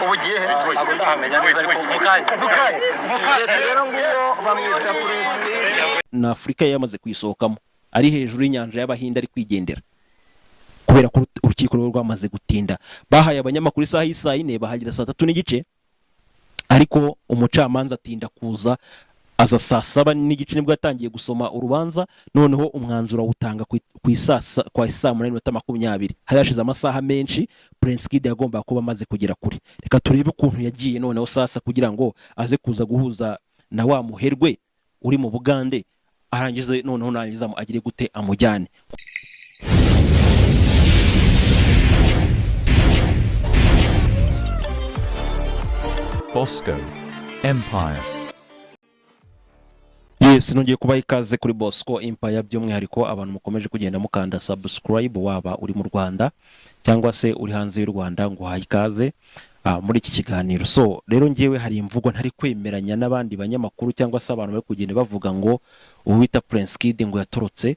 Ubu ugiye he? Ntabwo ndahamenya neza, ariko mu kanya. Rero nguwo bamwita Prince Kid. Na Afurika yamaze kuyisohokamo, ari hejuru y'inyanja y'Abahinde, ari kwigendera kubera ko urukiko rwe rwamaze gutinda. Bahaye abanyamakuru isaha y'isaa 4, bahagera saa 3 n'igice, ariko umucamanza atinda kuza, aza saa 7 n'igice, nibwo yatangiye gusoma urubanza. Noneho umwanzuro awutanga kwa saa 8 n'iminota 20. Hari hashize amasaha menshi. Prince Kid yagombaga kuba amaze kugera kure. Reka turebe ukuntu yagiye noneho sasa, kugira ngo aze kuza guhuza na wa muherwe uri mu Bugande, arangize noneho narangiza agire gute, amujyane. Bosco Empire. Yes, nongeye kubaha ikaze kuri Bosco Empire, by'umwihariko abantu mukomeje kugenda mukanda subscribe, waba uri mu Rwanda cyangwa se uri hanze y'u Rwanda, ngo uhaye ikaze muri iki kiganiro. So rero, ngewe hari imvugo ntari kwemeranya n'abandi banyamakuru cyangwa se abantu bari kugenda bavuga ngo uwo bita Prince Kid ngo yatorotse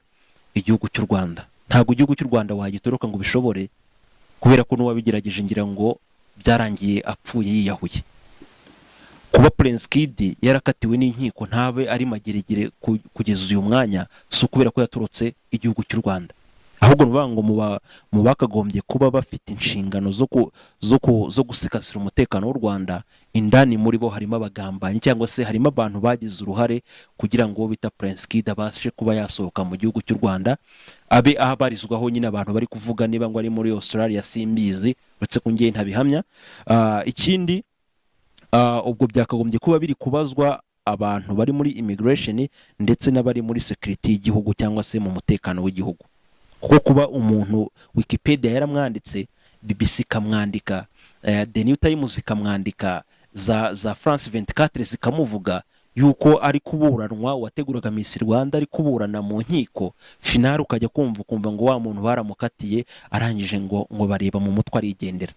igihugu cy'u Rwanda. Ntabwo igihugu cy'u Rwanda wagitoroka ngo ubishobore, kubera ko n'uwabigerageje ngira ngo byarangiye apfuye yiyahuye. Kuba Prince Kid yarakatiwe n'inkiko ntabe ari Mageregere kugeza uyu mwanya, si ukubera ko yatorotse igihugu cy'u Rwanda, ahubwo ni ukuvuga ngo mu bakagombye kuba bafite inshingano zo gusigasira umutekano w'u Rwanda, indani muri bo harimo abagambanyi cyangwa se harimo abantu bagize uruhare kugira ngo uwo bita Prince Kid abashe kuba yasohoka mu gihugu cy'u Rwanda, abe abarizwaho nyine abantu bari kuvuga, niba ngo ari muri Australia simbizi, uretse ko ngewe ntabihamya. Ikindi, ubwo byakagombye kuba biri kubazwa abantu bari muri immigration ndetse n'abari muri security y'igihugu cyangwa se mu mutekano w'igihugu, kuko kuba umuntu Wikipedia yaramwanditse, BBC ikamwandika, The New Times ikamwandika, za France 24 zikamuvuga yuko ari kuburanwa, wateguraga Miss Rwanda ari kuburana mu nkiko, finale ukajya kumva ukumva ngo wa muntu baramukatiye, arangije ngo bareba mu mutwe arigendera.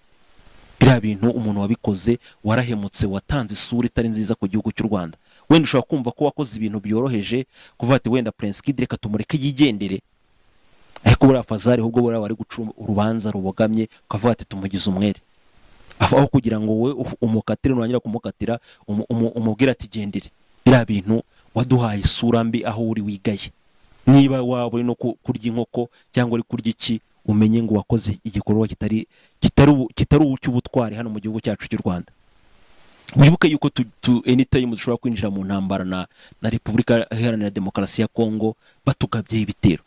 Biriya bintu umuntu wabikoze warahemutse, watanze isura itari nziza ku gihugu cy'u Rwanda. Wenda ushobora kumva ko wakoze ibintu byoroheje, kuvuga ati wenda Prince Kid reka tumureke yigendere, ariko buriya fazari ahubwo buriya wari guca urubanza rubogamye, ukavuga ati tumugize umwere, aho kugira ngo wowe umukatire, nurangira kumukatira umubwire ati gendere. Biriya bintu waduhaye isura mbi aho uri wigaye. Niba waba uri no kurya inkoko cyangwa uri kurya iki, umenye ngo wakoze igikorwa kitari icy'ubutwari hano mu gihugu cyacu cy'u Rwanda. Wibuke yuko anytime dushobora kwinjira mu ntambara na Repubulika Iharanira Demokarasi ya Kongo batugabyeho ibitero.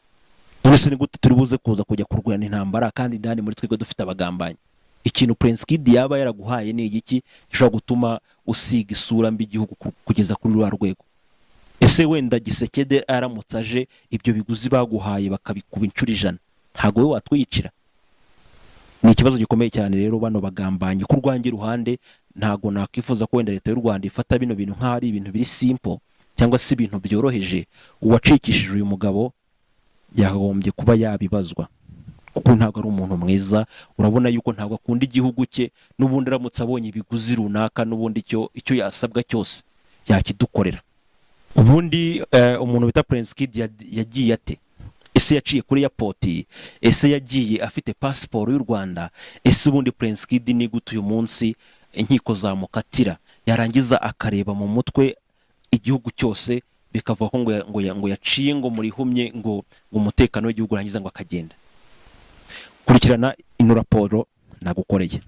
None se ni gute turi buze kuza kujya kurwana intambara kandi indani muri twebwe dufite abagambanyi? Ikintu Prince Kid yaba yaraguhaye ni igiki gishobora gutuma usiga isura mbi igihugu kugeza kuri ruriya rwego? Ese wenda Tshisekedi aramutse aje, ibyo biguzi baguhaye bakabikuba inshuro 100, ntabwo wowe watwiyicira? Ni ikibazo gikomeye cyane. Rero bano bagambanyi, ku rwanjye ruhande ntabwo nakwifuza ko wenda leta y'u Rwanda ifata bino bintu nk'aho ari ibintu biri simple cyangwa se ibintu byoroheje. Uwacikishije uyu mugabo yakagombye kuba yabibazwa, kuko ntabwo ari umuntu mwiza. Urabona yuko ntabwo akunda igihugu cye. N'ubundi aramutse abonye ibiguzi runaka, n'ubundi icyo yasabwa cyose yakidukorera. Ubundi umuntu bita Prince Kid yagiye ate? Ese yaciye kuri airport? Ese yagiye afite pasiporo y'u Rwanda? Ese ubundi Prince Kid ni gute uyu munsi inkiko zamukatira, yarangiza akareba mu mutwe igihugu cyose, bikavuga ko ngo yaciye ngo murihumye ngo umutekano w'igihugu, urangiza ngo akagenda? Kurikirana ino raporo nagukoreye,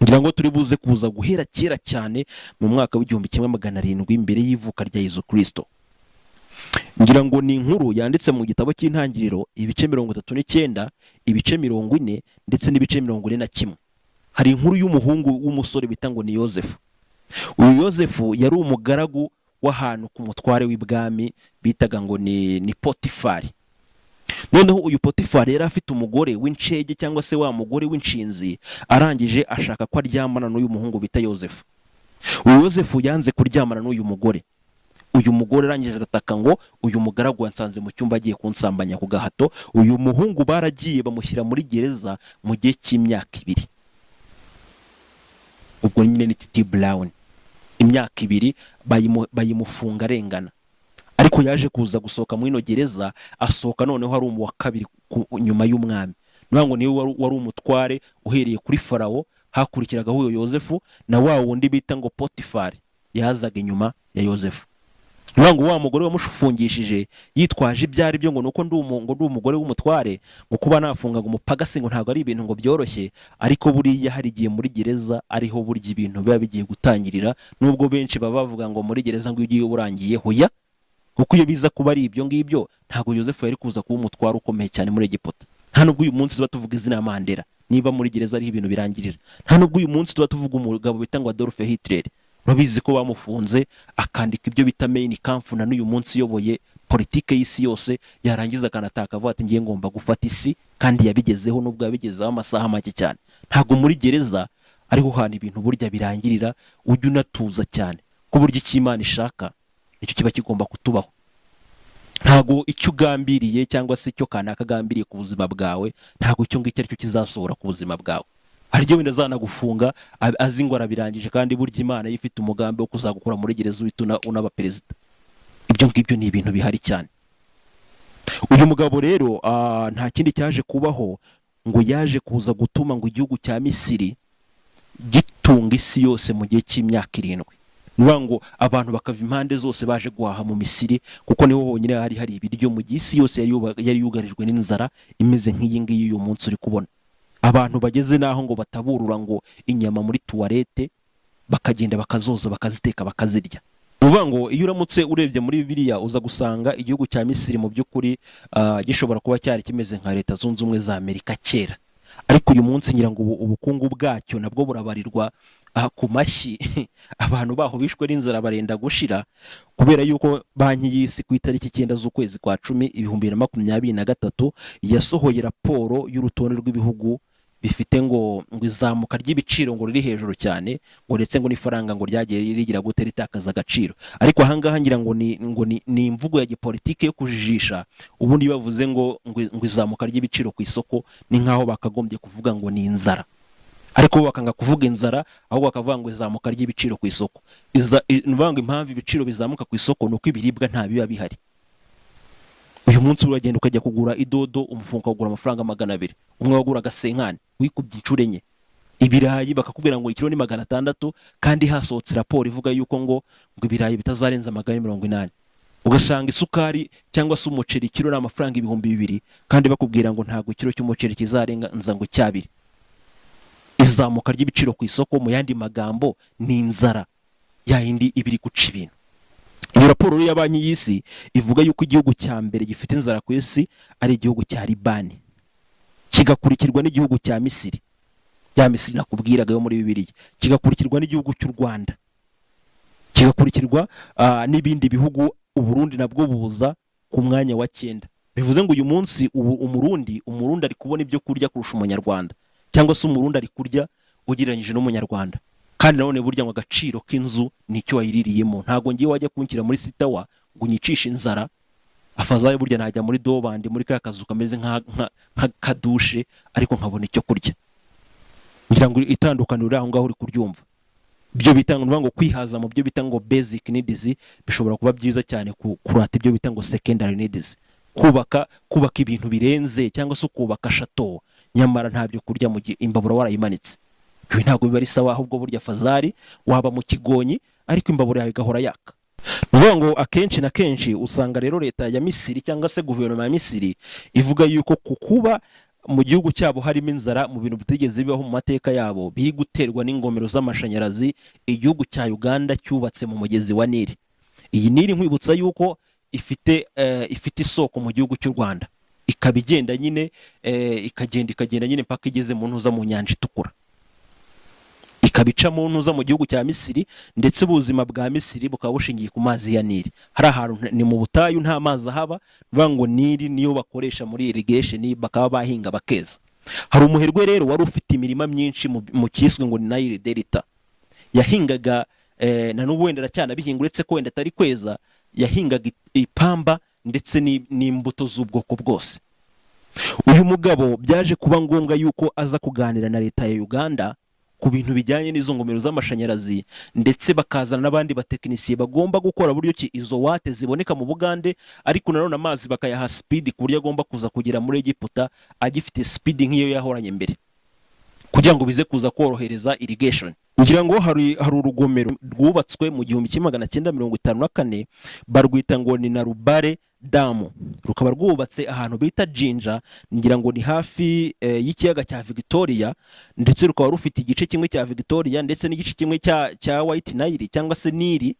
ngira ngo turi buze kuza guhera kera cyane mu mwaka w'1700 mbere y'ivuka rya Yezu Kristo. Ngira ngo ni inkuru yanditse mu gitabo cy'Intangiriro, ibice 39, ibice 40 ndetse n'ibice 41. Hari inkuru y'umuhungu w'umusore bita ngo ni Yozefu. Uyu Yozefu yari umugaragu w'ahantu ku mutware w'ibwami bitaga ngo ni Potifari. Noneho uyu Potifari yari afite umugore w'incege cyangwa se wa mugore w'inshinzi, arangije ashaka ko aryamana n'uyu muhungu bita Yozefu. Uyu Yozefu yanze kuryamana n'uyu mugore. Uyu mugore arangije arataka ngo uyu mugaragu wansanze mu cyumba agiye kunsambanya ku gahato. Uyu muhungu baragiye bamushyira muri gereza mu gihe cy'imyaka 2. Ubwo nyine ni Titi Brown. Imyaka 2 bayimufunga arengana, ariko yaje kuza gusohoka muri ino gereza, asohoka noneho ari uwa kabiri nyuma y'umwami. Ni ukuvuga ngo niwe wari umutware uhereye kuri Farawo. Hakurikiragaho uyo Yozefu na wa wundi bita ngo Potifari yazaga inyuma ya Yozefu. Ni ngo wa mugore wamushufungishije yitwaje ibyo ari byo, ngo nuko ngo ndi umugore w'umutware, ngo kuba nafunga ngo umupagasi ngo ntabwo ari ibintu ngo byoroshye. Ariko buriya hari igihe muri gereza ariho burya ibintu biba bigiye gutangirira, nubwo benshi baba bavuga ngo muri gereza ngo iyo ugiye uba urangiye. Hoya, kuko iyo biza kuba ari ibyo ngibyo, ntabwo Yozefu yari kuza kuba umutware ukomeye cyane muri Egiputa. Nta nubwo uyu munsi tuba tuvuga izina Mandela niba muri gereza ariho ibintu birangirira. Nta nubwo uyu munsi tuba tuvuga umugabo bita ngo Adolf Hitler. Urabizi ko bamufunze akandika ibyo bita Mein Kampf, na n'uyu munsi iyoboye politike y'isi yose. Yarangiza akanataka avuga ati: "Ngiye ngomba gufata isi," kandi yabigezeho, nubwo yabigezeho amasaha make cyane. Ntabwo muri gereza ariho hantu ibintu burya birangirira. Ujya unatuza cyane ko burya icyo Imana ishaka nicyo kiba kigomba kutubaho. Ntabwo icyo ugambiriye cyangwa se icyo kanaka agambiriye ku buzima bwawe, ntabwo icyo ngicyo aricyo kizasohora ku buzima bwawe. Hari igihe wenda azanagufunga azi ngo arabirangije, kandi burya Imana yo ifite umugambi wo kuzagukura muri gereza uhita unaba perezida. Ibyo ngibyo ni ibintu bihari cyane. Uyu mugabo rero nta kindi cyaje kubaho, ngo yaje kuza gutuma ngo igihugu cya Misiri gitunga isi yose mu gihe cy'imyaka 7. Ni ukuvuga ngo abantu bakava impande zose baje guhaha mu Misiri, kuko niho honyine hari hari ibiryo mu gihe isi yose yari yugarijwe n'inzara imeze nk'iyi ngiyi uyu munsi uri kubona. Abantu bageze n'aho ngo bataburura ngo inyama muri tuwarete, bakagenda bakazoza, bakaziteka, bakazirya. Ni ukuvuga ngo iyo uramutse urebye muri Bibiliya, uza gusanga igihugu cya Misiri mu by'ukuri gishobora kuba cyari kimeze nka Leta Zunze Ubumwe za Amerika kera, ariko uyu munsi ngira ngo ubukungu bwacyo nabwo burabarirwa ku mashyi. Abantu baho bishwe n'inzara barenda gushira, kubera yuko Banki y'Isi ku itariki 9 z'ukwezi kwa 10 2023 yasohoye raporo y'urutonde rw'ibihugu bifite ngo izamuka ry'ibiciro ngo riri hejuru cyane, ngo ndetse ngo n'ifaranga ngo ryagiye rigira gute, ritakaza agaciro. Ariko ahangaha ngira ngo ni imvugo ya gipolitike yo kujijisha. Ubundi iyo bavuze ngo izamuka ry'ibiciro ku isoko, ni nk'aho bakagombye kuvuga ngo ni inzara, ariko bo bakanga kuvuga inzara, ahubwo bakavuga ngo izamuka ry'ibiciro ku isoko. Ni ukuvuga ngo impamvu ibiciro bizamuka ku isoko ni uko ibiribwa nta biba bihari. Uyu munsi uragenda ukajya kugura idodo, umufungo ukagura amafaranga 200, umwe waguraga 50, wikubye inshuro enye. Ibirayi bakakubwira ngo ikiro ni 600, kandi hasohotse raporo ivuga yuko ngo ibirayi bitazarenza 480. Ugasanga isukari cyangwa se umuceri ikiro ni amafaranga 2000, kandi bakubwira ngo ntabwo ikiro cy'umuceri kizarenza ngo cyabiri. Izamuka ry'ibiciro ku isoko, mu yandi magambo, ni inzara ya yindi iba iri guca ibintu. Iyo raporo ya Banki y'Isi ivuga yuko igihugu cya mbere gifite inzara ku isi ari igihugu cya Libani, kigakurikirwa n'igihugu cya Misiri, ya Misiri nakubwiraga yo muri Bibiliya, kigakurikirwa n'igihugu cy'u Rwanda, kigakurikirwa n'ibindi bihugu. Uburundi nabwo buza ku mwanya wa cyenda. Bivuze ngo uyu munsi ubu umurundi ari kubona ibyo kurya kurusha Umunyarwanda, cyangwa se Umurundi ari kurya ugereranyije n'Umunyarwanda. Kandi nanone burya ngo agaciro k'inzu nicyo wayiririyemo. Ntabwo ngiye wajya kunshyira muri sitawa ngo unyicishe inzara. Afazayo burya najya muri dobandi, muri ka kazu kameze nk'akadushe, ariko nkabona icyo kurya. Ngira ngo itandukaniro riri aho ngaho uri kuryumva. Ibyo bita ngo ngo kwihaza mu byo bita ngo basic needs bishobora kuba byiza cyane kurata ibyo bita ngo secondary needs. Kubaka ibintu birenze cyangwa se ukubaka château nyamara nta byo kurya, mu gihe imbabura warayimanitse, ibyo ntabwo biba ari sawa. Ahubwo burya fazari waba mu kigonyi ariko imbabura yawe igahora yaka. Ni ukuvuga ngo akenshi na kenshi usanga rero leta ya Misiri cyangwa se guverinoma ya Misiri ivuga yuko ku kuba mu gihugu cyabo harimo inzara mu bintu bitigeze bibaho mu mateka yabo, biri guterwa n'ingomero z'amashanyarazi igihugu cya Uganda cyubatse mu mugezi wa Nili. Iyi Nili nkwibutsa yuko ifite isoko mu gihugu cy'u Rwanda, ikaba igenda nyine ikagenda nyine mpaka igeze mu ntuza, mu Nyanja Itukura, ikaba ica mu ntuza, mu gihugu cya Misiri. Ndetse ubuzima bwa Misiri bukaba bushingiye ku mazi ya Nili. Hari ahantu ni mu butayu, nta mazi ahaba, bivuga ngo Nili niyo bakoresha muri irrigation, bakaba bahinga bakeza. Hari umuherwe rero wari ufite imirima myinshi mu kiswe ngo ni Nile Delta. Yahingaga na n'ubu wenda aracyanabihinga, uretse ko wenda atari kweza. Yahingaga ipamba ndetse n'imbuto z'ubwoko bwose. Uyu mugabo byaje kuba ngombwa yuko aza kuganira na leta ya Uganda ku bintu bijyanye n'izo ngomero z'amashanyarazi, ndetse bakazana n'abandi batekinisiye bagomba gukora buryo ki izo watt ziboneka mu Bugande, ariko nanone amazi bakayaha speed ku buryo agomba kuza kugera muri Egiputa agifite speed nk'iyo yahoranye mbere. kugira ngo bize kuza korohereza irrigation. Ngira ngo hari urugomero rwubatswe mu 1954, barwita ngo ni Nalubaale Dam, rukaba rwubatse ahantu bita Jinja, ngira ngo ni hafi y'ikiyaga cya Victoria, ndetse rukaba rufite igice kimwe cya Victoria ndetse n'igice kimwe cya White Nile cyangwa se Nili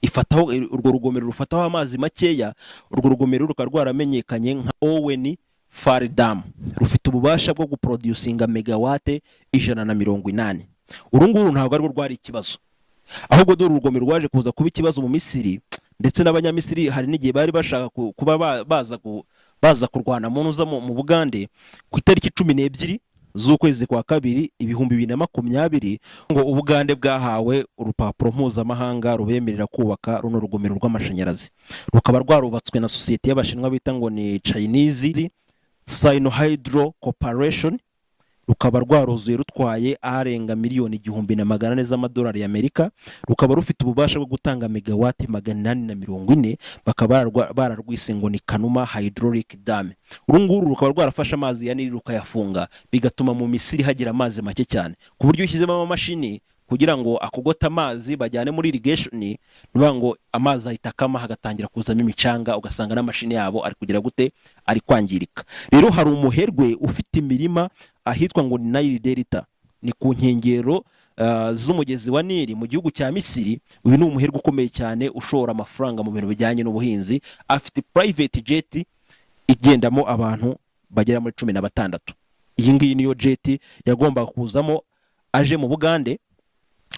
ifataho. Urwo rugomero rufataho amazi makeya. Urwo rugomero rukaba rwaramenyekanye nka Owen Fall Dam, rufite ububasha bwo guproducinga megawatt 180. Uru nguru ntabwo arirwo rwari ikibazo, ahubwo dore urugomero rwaje kuza kuba ikibazo mu Misiri, ndetse n'Abanyamisiri hari n'igihe bari bashaka kuba baza kurwana mu ntuza mu Bugande. Ku itariki 12 z'ukwezi kwa kabiri 2020, ngo Ubugande bwahawe urupapuro mpuzamahanga rubemerera kubaka runo rugomero rw'amashanyarazi, rukaba rwarubatswe na sosiyete y'Abashinwa bita ngo ni Chinese Sinohydro Corporation, rukaba rwaruzuye rutwaye arenga miliyoni 1400 z'amadolari y'Amerika, rukaba rufite ububasha bwo gutanga megawati 840, bakaba bararwise ngo ni Kanuma Hydraulic Dam. Uru nguru rukaba rwarafashe amazi ya Nili rukayafunga, bigatuma mu Misiri hagira amazi make cyane, ku buryo ushyizemo amamashini kugira ngo akogote amazi bajyane muri irrigation, ni ukuvuga ngo amazi ahita akama, hagatangira kuzamo imicanga, ugasanga n'amashini yabo ari kugira gute? Ari kwangirika. Rero hari umuherwe ufite imirima ahitwa ngo ni Nile Delta, ni ku nkengero z'umugezi wa Nili mu gihugu cya Misiri. Uyu ni umuherwe ukomeye cyane ushora amafaranga mu bintu bijyanye n'ubuhinzi, afite private jet igendamo abantu bagera muri 16. Iyi ngiyi niyo jet yagombaga kuzamo aje mu Bugande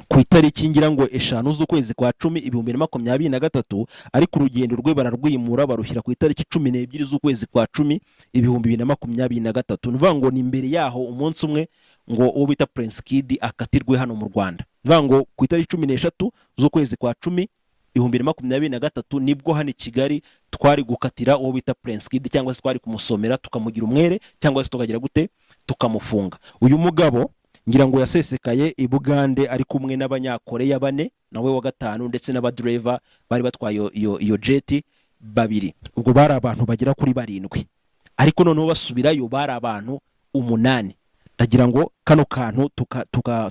ku itariki ngira ngo 5 z'ukwezi kwa cumi 2023, ariko urugendo rwe bararwimura, barushyira ku itariki 12 z'ukwezi kwa cumi 2023. Ni ukuvuga ngo ni imbere yaho umunsi umwe ngo uwo bita Prince Kid akatirwe hano mu Rwanda. Ni ukuvuga ngo ku itariki 13 z'ukwezi kwa cumi 2023 nibwo hano i Kigali twari gukatira uwo bita Prince Kid, cyangwa se twari kumusomera tukamugira umwere, cyangwa se tukagira gute? Tukamufunga. Uyu mugabo ngira ngo yasesekaye i Bugande ari kumwe n'Abanyakoreya bane, nawe wa gatanu, ndetse n'abadereva bari batwaye iyo jet babiri. Ubwo bari abantu bagera kuri barindwi, ariko noneho basubirayo bari abantu umunani. Ndagira ngo kano kantu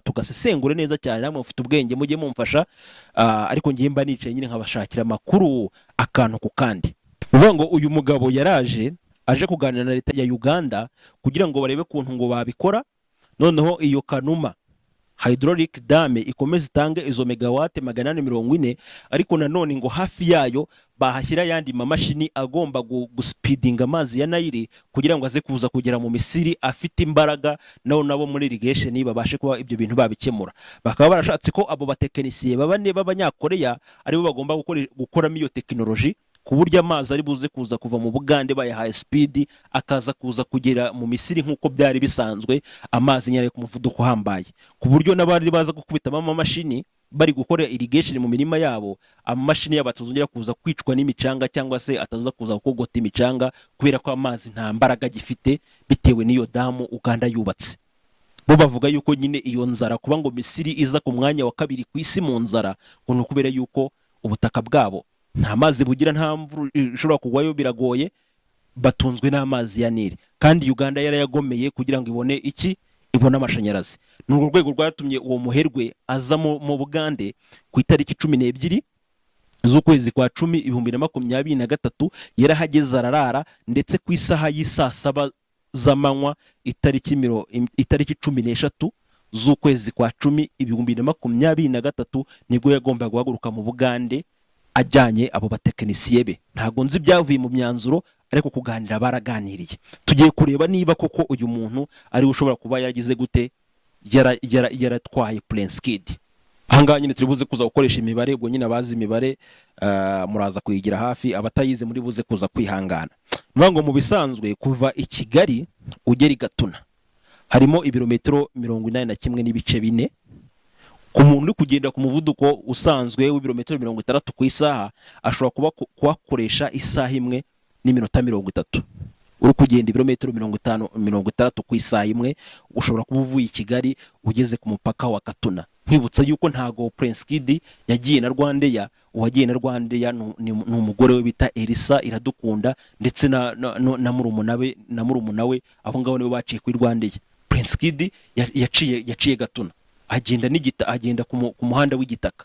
tugasesengure neza cyane. Namwe mufite ubwenge, mujye mumfasha, ariko ngiye mba nicaye nyine nkabashakira amakuru akantu ku kandi. Ni ukuvuga ngo uyu mugabo yaraje aje kuganira na leta ya Uganda kugira ngo barebe ukuntu ngo babikora, noneho iyo Kanuma Hydraulic Dam ikomeze itange izo megawate 840, ariko nanone ngo hafi yayo bahashyira ayandi mamashini agomba guspeedinga amazi ya Nile kugira ngo aze kuza kugera mu Misiri afite imbaraga, nabo muri irrigation babashe kuba ibyo bintu babikemura. Bakaba barashatse ko abo batekinisiye bane b'Abanyakoreya aribo bagomba gukoramo iyo tekinoloji, ku buryo amazi ari buze kuza kuva mu Bugande bayahaye speed, akaza kuza kugera mu Misiri nk'uko byari bisanzwe, amazi nyine ari ku muvuduko uhambaye, ku buryo n'abari baza gukubitamo amamashini bari gukora irrigation mu mirima yabo, amamashini yabo atazongera kuza kwicwa n'imicanga, cyangwa se ataza kuza kugota imicanga, kubera ko amazi nta mbaraga agifite bitewe n'iyo damu Uganda yubatse. Bo bavuga yuko nyine iyo nzara, kuba ngo Misiri iza ku mwanya wa kabiri ku isi mu nzara, ngo ni ukubera yuko ubutaka bwabo nta mazi bugira, nta mvura ishobora kugwayo, biragoye, batunzwe n'amazi ya Nili, kandi Uganda yarayagomeye kugira ngo ibone iki? Ibone amashanyarazi. Ni urwo rwego rwatumye uwo muherwe aza mu Bugande ku itariki 12 z'ukwezi kwa cumi 2023. Yarahageze ararara, ndetse ku isaha y'isaa 7 z'amanywa itariki 13 z'ukwezi kwa cumi 2023 nibwo yagombaga guhaguruka mu Bugande ajyanye abo batekinisiye be. Ntabwo nzi ibyavuye mu myanzuro, ariko kuganira baraganiriye. Tugiye kureba niba koko uyu muntu ariwe ushobora kuba yaragize gute? Yaratwaye Prince Kid. Ahangaha nyine turi buze kuza gukoresha imibare. Ubwo nyine abazi imibare muraza kuyigira hafi, abatayizi muri buze kuza kwihangana. Ni ukuvuga ngo mu bisanzwe kuva i Kigali ugera i Gatuna harimo ibirometero 81.4. Ku muntu uri kugenda ku muvuduko usanzwe w'ibirometero 60 ku isaha, ashobora kuba kuhakoresha isaha imwe n'iminota 30. Uri kugenda ibirometero 50, 60 ku isaha imwe, ushobora kuba uvuye i Kigali ugeze ku mupaka wa Katuna. Nkwibutsa yuko ntago Prince Kid yagiye na RwandAir. Uwagiye na RwandAir ni umugore we bita Elsa Iradukunda, ndetse na murumuna we. Abo ngabo nibo baciye kuri RwandAir. Prince Kid yaciye Gatuna, agenda n'igita, agenda ku muhanda w'igitaka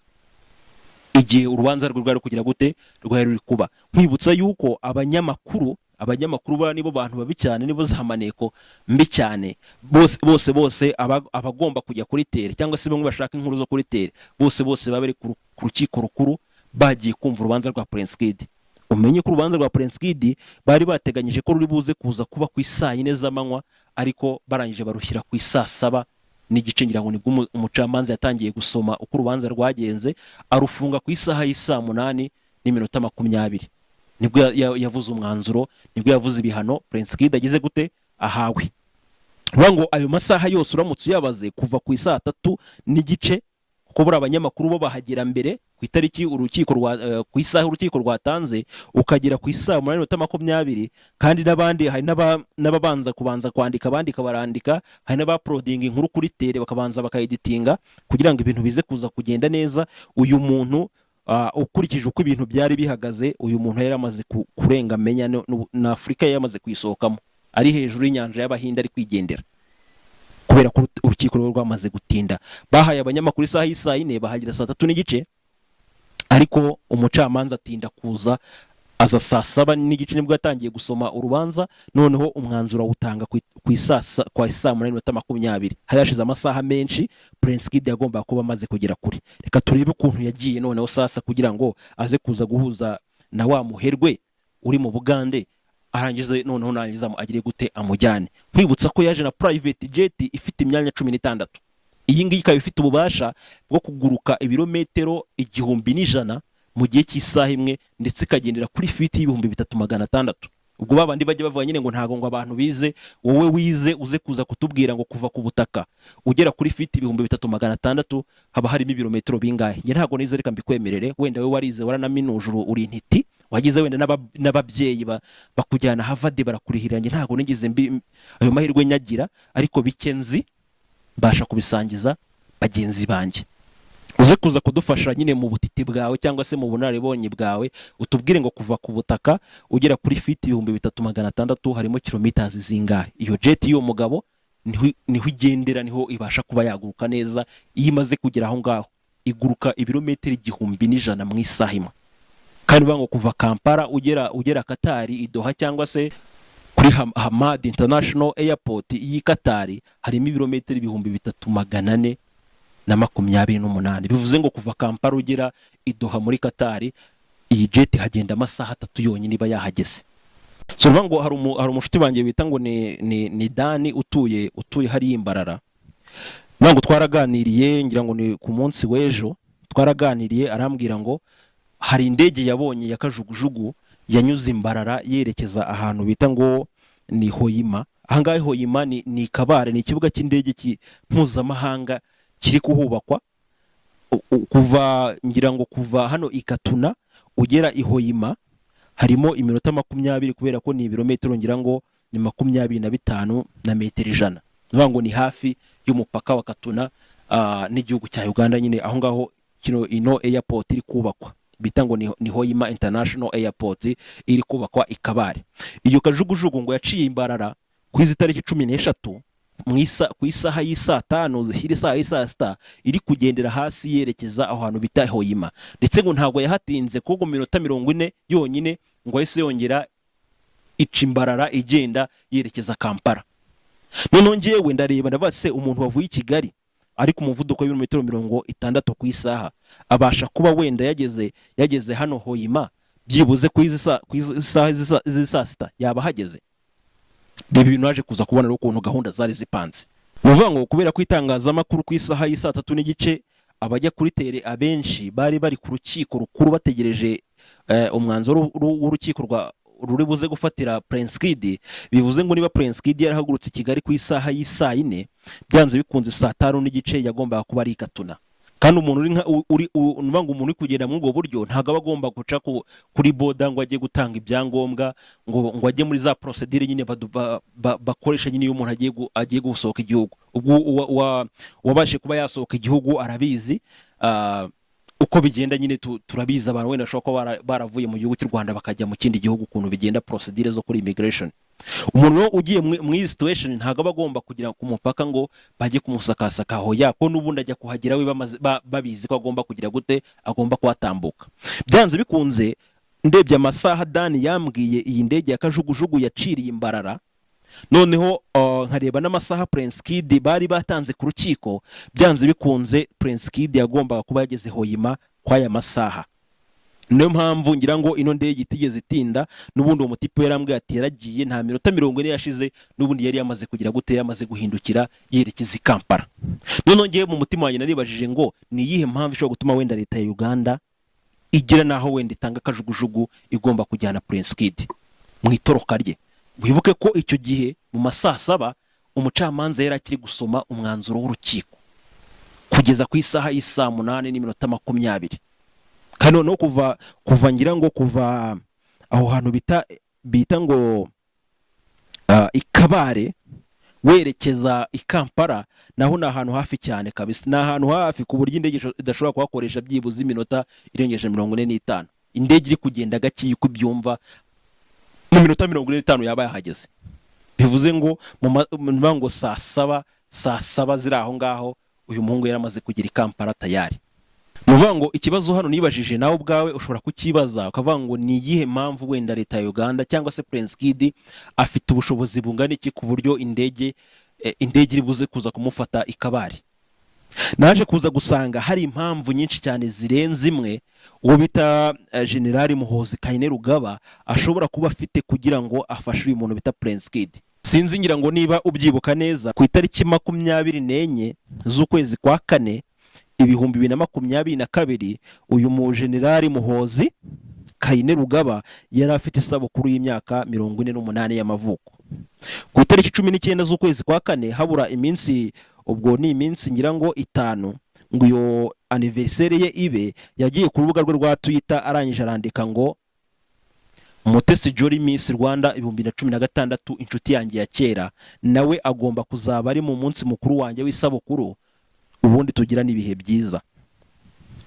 igihe urubanza rwe rwari kugira gute, rwari ruri kuba. Nkwibutsa yuko abanyamakuru buriya nibo bantu babi cyane, nibo za maneko mbi cyane. Bose bose bose abagomba kujya kuri terrain cyangwa se bamwe bashaka inkuru zo kuri terrain, bose bose baba bari ku rukiko rukuru bagiye kumva urubanza rwa Prince Kid. Umenye ko urubanza rwa Prince Kid bari bateganyije ko ruri buze kuza kuba ku isaa 4 z'amanywa, ariko barangije barushyira ku isaa 7:30. Ngira ngo nibwo umucamanza yatangiye gusoma uko urubanza rwagenze, arufunga ku isaha y'isaa 8:20. Nibwo yavuze umwanzuro, nibwo yavuze ibihano Prince Kid agize gute, ahawe. Uvuga ngo ayo masaha yose uramutse uyabaze kuva ku isaa 3:30, kuko buriya abanyamakuru bo bahagera mbere ku itariki urukiko rwa ku isaha urukiko rwatanze, ukagera ku isaa 8:20. Kandi n'abandi hari n'ababanza kubanza kwandika, abandika barandika, hari n'abauploadinga inkuru kuri terrain bakabanza bakayeditinga kugira ngo ibintu bize kuza kugenda neza. Uyu muntu, ukurikije uko ibintu byari bihagaze, uyu muntu yari amaze kurenga menya na Afurika yari yamaze kuyisohokamo, ari hejuru y'inyanja y'Abahinde ari kwigendera, kubera ko urukiko rwe rwamaze gutinda. Bahaye abanyamakuru isaha y'isaa 4, bahagera saa 3:30, ariko umucamanza atinda kuza, aza saa 7:30 nibwo yatangiye gusoma urubanza. Noneho umwanzuro awutanga kwa saa 8:20. Hari hashize amasaha menshi. Prince Kid yagombaga kuba amaze kugera kure. Reka turebe ukuntu yagiye noneho sasa kugira ngo aze kuza guhuza na wa muherwe uri mu Bugande, arangize noneho narangiza agire gute, amujyane. Nkwibutsa ko yaje na private jet ifite imyanya 16. Iyi ngiyi ikaba ifite ububasha bwo kuguruka ibirometero 1100 mu gihe cy'isaha imwe, ndetse ikagendera kuri feet y'3600. Ubwo babandi bajya bavuga nyine ngo ntago ngo abantu bize, wowe wize uze kuza kutubwira ngo kuva ku butaka ugera kuri feet 3600 haba harimo ibirometero bingahe? Njye ntago nize, reka mbikwemerere. Wenda wowe warize, waranaminuje, uri intiti, wagize wenda n'ababyeyi bakujyana Harvard barakurihira. Njye ntago nigeze mbi ayo mahirwe nyagira, ariko bike nzi mbasha kubisangiza bagenzi banjye. Uze kuza kudufasha nyine mu butiti bwawe cyangwa se mu bunararibonye bwawe, utubwire ngo kuva ku butaka ugera kuri feet 3600 harimo kilometers zingahe? Iyo jet y'uwo mugabo niho igendera, niho ibasha kuba yaguruka neza. Iyo imaze kugera aho ngaho iguruka ibirometero 1100 mu isaha imwe. Kandi uvuga ngo kuva Kampala ugera Katari i Doha cyangwa se kuri Hamad International Airport y'i Katari harimo ibirometero 3428. Bivuze ngo kuva Kampala ugera i Doha muri Katari, iyi jet hagenda amasaha 3 yonyine iba yahageze. So uvuga ngo hari umushuti wanjye bita ngo ni Dani utuye hariya i Mbarara. Uvuga ngo twaraganiriye, ngira ngo ni ku munsi w'ejo twaraganiriye, arambwira ngo hari indege yabonye ya kajugujugu yanyuze i Mbarara yerekeza ahantu bita ngo ni Hoima. Ahangaha Hoima ni Kabare, ni ikibuga cy'indege mpuzamahanga kiri kuhubakwa. Kuva, ngira ngo kuva hano i Katuna ugera i Hoima harimo iminota 20, kubera ko ni ibirometero ngira ngo ni 25 na metero 100. Ni ukuvuga ngo ni hafi y'umupaka wa Katuna n'igihugu cya Uganda nyine, aho ngaho kino ino airport iri kubakwa bita ngo ni Hoima International Airport iri kubakwa i Kabare. Iyo kajugujugu ngo yaciye i Mbarara ku izi tariki 13 ku isaha y'isaa 5 zishyira isaha y'isaa 6, iri kugendera hasi yerekeza aho hantu bita Hoima. Ndetse ngo ntabwo yahatinze, kuko mu minota 40 yonyine ngo yahise yongera ica i Mbarara igenda yerekeza Kampala. Noneho njyewe ndareba, ndavuga se umuntu wavuye i Kigali ari ku muvuduko w'ibirometero 60 ku isaha abasha kuba wenda yageze hano Hoima byibuze ku izi saha z'isaa 6 yaba ahageze? Reba ibintu naje kuza kubona rero ukuntu gahunda zari zipanze. Ni ukuvuga ngo kubera ko itangazamakuru ku isaha y'isaa 3:30 abajya kuri terrain abenshi bari bari ku rukiko rukuru bategereje umwanzuro w'urukiko rwa ruri buze gufatira Prince Kid. Bivuze ngo niba Prince Kid yarahagurutse i Kigali ku isaha y'isaa 4, byanze bikunze saa 5:30 yagombaga kuba ari i Katuna. Kandi umuntu uri nka uri ni ukuvuga ngo umuntu uri kugenda muri ubwo buryo ntabwo aba agomba guca kuri border ngo ajye gutanga ibyangombwa, ngo ajye muri za procédure nyine bakoresha nyine iyo umuntu agiye gusohoka igihugu. Ubwo uwabashe kuba yasohoka igihugu arabizi uko bigenda nyine. Turabizi abantu wenda bashobora kuba baravuye mu gihugu cy'u Rwanda bakajya mu kindi gihugu, ukuntu bigenda, procédure zo kuri immigration. Umuntu rero ugiye mu iyi situation ntabwo aba agomba kugera ku mupaka ngo bajye kumusakasaka. Hoya, ko n'ubundi ajya kuhagera we babizi ko agomba kugira gute, agomba kuhatambuka byanze bikunze. Ndebye amasaha Dani yambwiye iyi ndege ya kajugujugu yaciriye imbarara, noneho nkareba n'amasaha Prince Kid bari batanze ku rukiko, byanze bikunze Prince Kid yagombaga kuba yageze Hoima kw'aya masaha. Niyo mpamvu ngira ngo ino ndege itigeze itinda. N'ubundi uwo mutipe yarambwiye ati yaragiye, nta minota 40 yashize, n'ubundi yari yamaze kugira gute, yamaze guhindukira yerekeza i Kampala. Noneho ngewe mu mutima wanjye naribajije ngo ni iyihe mpamvu ishobora gutuma wenda leta ya Uganda igira n'aho wenda itanga akajugujugu igomba kujyana Prince Kid mu itoroka rye? Wibuke ko icyo gihe mu ma saa saba umucamanza yari akiri gusoma umwanzuro w'urukiko kugeza ku isaha y'isaa 8:20. Kandi noneho kuva ngira ngo kuva aho hantu bita ngo i Kabare werekeza i Kampala, naho ni ahantu hafi cyane kabisa, ni ahantu hafi ku buryo indege idashobora kuhakoresha byibuze iminota irengeje 45. Indege iri kugenda gake, uko ibyumva, mu minota 45 yaba yahageze. Bivuze ngo ngo saa saba ziri aho ngaho, uyu muhungu yari amaze kugera i Kampala tayari. Ni ukuvuga ngo ikibazo hano nibajije, nawe ubwawe ushobora kukibaza ukavuga ngo ni iyihe mpamvu wenda leta ya Uganda cyangwa se Prince Kid afite ubushobozi bungana iki ku buryo indege iri buze kuza kumufata i Kabare? Naje kuza gusanga hari impamvu nyinshi cyane zirenze imwe uwo bita Generali Muhozi Kainerugaba ashobora kuba afite kugira ngo afashe uyu muntu bita Prince Kid. Sinzi, ngira ngo niba ubyibuka neza, ku itariki 24 z'ukwezi kwa kane 2022, uyu mujenerali Muhozi Kainerugaba yari afite isabukuru y'imyaka 48 y'amavuko. Ku itariki 19 z'ukwezi kwa kane, habura iminsi, ubwo ni iminsi ngira ngo 5 ngo iyo anniversaire ye ibe, yagiye ku rubuga rwe rwa Twitter, arangije arandika ngo: "Mutesi Jolly, Miss Rwanda 2016, inshuti yanjye ya kera, nawe agomba kuzaba ari mu munsi mukuru wanjye w'isabukuru, ubundi tugira n'ibihe byiza."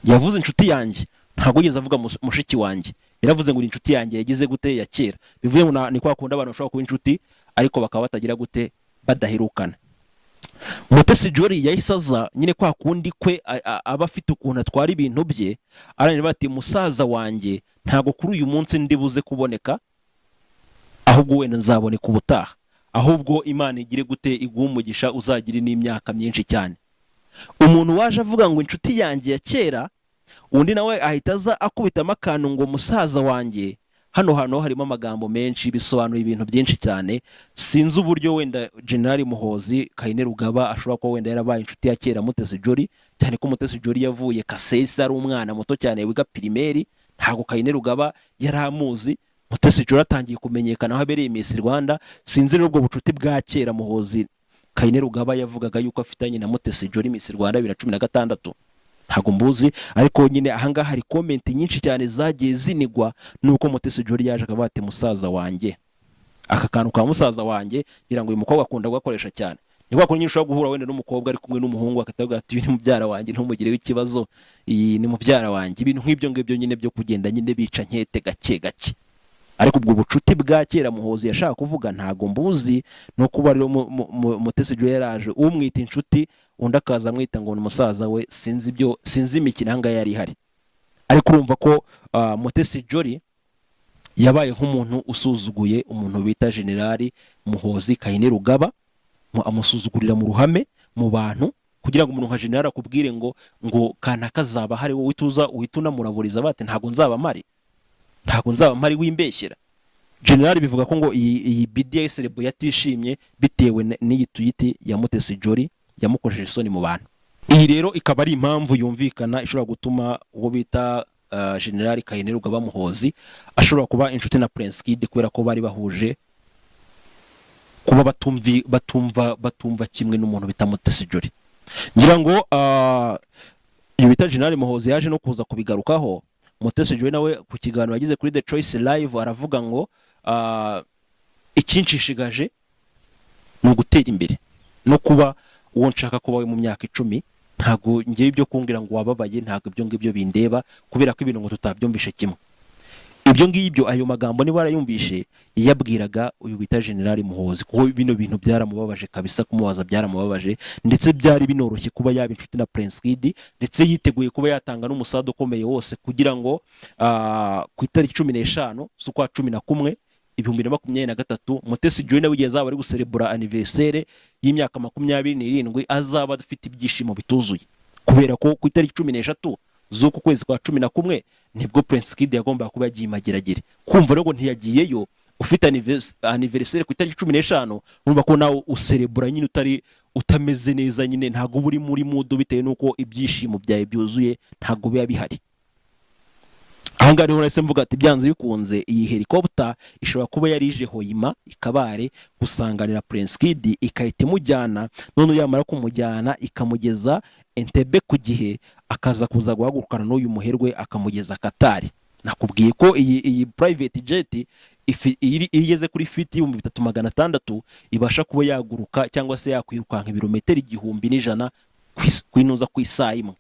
Yavuze inshuti yanjye, ntabwo yigeze avuga mushiki wanjye. Yaravuze ngo ni inshuti yanjye yagize gute, ya kera. Bivuye ngo ni kwa kundi abantu bashobora kuba inshuti ariko bakaba batagira gute, badaherukana. Mutesi Jolly yahise aza nyine kwa kundi kwe aba afite ukuntu atwara ibintu bye, arangije bati: "Musaza wanjye, ntabwo kuri uyu munsi ndi buze kuboneka, ahubwo wenda nzaboneka ubutaha. Ahubwo Imana igire gute, iguhe umugisha, uzagire n'imyaka myinshi cyane." Umuntu waje avuga ngo inshuti yanjye ya kera, undi nawe ahita aza akubitamo akantu ngo musaza wanjye. Hano hantu harimo amagambo menshi, bisobanuye ibintu byinshi cyane. Sinzi uburyo wenda Generali Muhozi Kainerugaba ashobora kuba wenda yarabaye inshuti ya kera Mutesi Jolly, cyane ko Mutesi Jolly yavuye Kasese ari umwana muto cyane wiga primaire. Ntabwo Kainerugaba yari amuzi. Mutesi Jolly atangiye kumenyekana aho abereye Miss Rwanda. Sinzi rero ubwo bucuti bwa kera Muhozi Kainerugaba yavugaga yuko afitanye na Mutesi Jolly, Miss Rwanda 2016, ntabwo mbuzi. Ariko nyine ahangaha hari comment nyinshi cyane zagiye zinigwa nuko Mutesi Jolly yaje akavuga ati musaza wanjye. Aka kantu ka musaza wanjye, ngira ngo uyu mukobwa akunda kugakoresha cyane. Ni kwa kundi nyine ushobora guhura wenda n'umukobwa ari kumwe n'umuhungu, akatavuga ati: "Uyu ni mubyara wanjye, ntumugireho ikibazo, iyi ni mubyara wanjye." Ibintu nk'ibyo ngibyo nyine byo kugenda nyine bica nkete gake gake. Ariko ubwo bucuti bwa kera Muhozi yashaka kuvuga ntago mbuzi. No kuba rero Mutesi Jolly yaraje umwita inshuti, undi akaza amwita ngo ni musaza we, sinzi ibyo, sinzi imikino ahangaha yari ihari. Ariko urumva ko Mutesi Jolly yabaye nk'umuntu usuzuguye umuntu bita Generali Muhozi Kainerugaba, amusuzugurira mu ruhame mu bantu. Kugira ngo umuntu nka generali akubwire ngo kanaka azaba hari, wowe utuza uhita unamuraburiza bati: "Ntabwo nzaba mpari, ntabwo nzaba mpari, wimbeshyera generali." Bivuga ko ngo iyi BDS Rebo yatishimye bitewe n'iyi tweet ya Mutesi Jolly yamukojeje isoni mu bantu. Iyi rero ikaba ari impamvu yumvikana ishobora gutuma uwo bita Generali Kainerugaba Muhozi ashobora kuba inshuti na Prince Kid, kubera ko bari bahuje kuba batumva kimwe n'umuntu bita Mutesi Jolly. Ngira ngo iyo bita Generali Muhozi yaje no kuza kubigarukaho. Mutesi Jolly nawe ku kiganiro yagize kuri The Choice Live aravuga ngo ikinshishigaje ni ugutera imbere no kuba uwo nshaka kuba we mu myaka 10. Ntabwo ngewe ibyo kumbwira ngo wababaye, ntabwo ibyo ngibyo bindeba, kubera ko ibintu ngo tutabyumvishe kimwe. Ibyo ngibyo, ayo magambo niba warayumvishe, yayabwiraga uyu bita General Muhozi, kuko bino bintu byaramubabaje kabisa. Kumubaza byaramubabaje, ndetse byari binoroshye kuba yaba inshuti na Prince Kid, ndetse yiteguye kuba yatanga n'umusada ukomeye wose kugira ngo ku itariki 15 z'ukwa 11 2023, Mutesi Jolly nawe igihe azaba ari guserebura anniversaire y'imyaka 27, azaba afite ibyishimo bituzuye, kubera ko ku itariki 13 z'uku kwezi kwa 11 nibwo Prince Kid yagombaga kuba yagiye i Mageragere. Kumva rero ngo ntiyagiyeyo, ufite anniversaire ku itariki 15, urumva ko nawe userebura nyine utari utameze neza nyine, ntabwo uba uri muri mood, bitewe n'uko ibyishimo byawe byuzuye ntabwo biba bihari. Ahangaha niho nahise mvuga ati byanze bikunze iyi helicopter ishobora kuba yari ije Hoima i Kabare gusanganira Prince Kid, ikahita imujyana, none yamara kumujyana ikamugeza Entebbe ku gihe, akaza kuza guhagurukana n'uyu muherwe akamugeza Katari. Nakubwiye ko iyi private jet iyo igeze kuri feet 3600 ibasha kuba yaguruka cyangwa se yakwirukanka ibirometero 1100 kwinuza ku isaha imwe.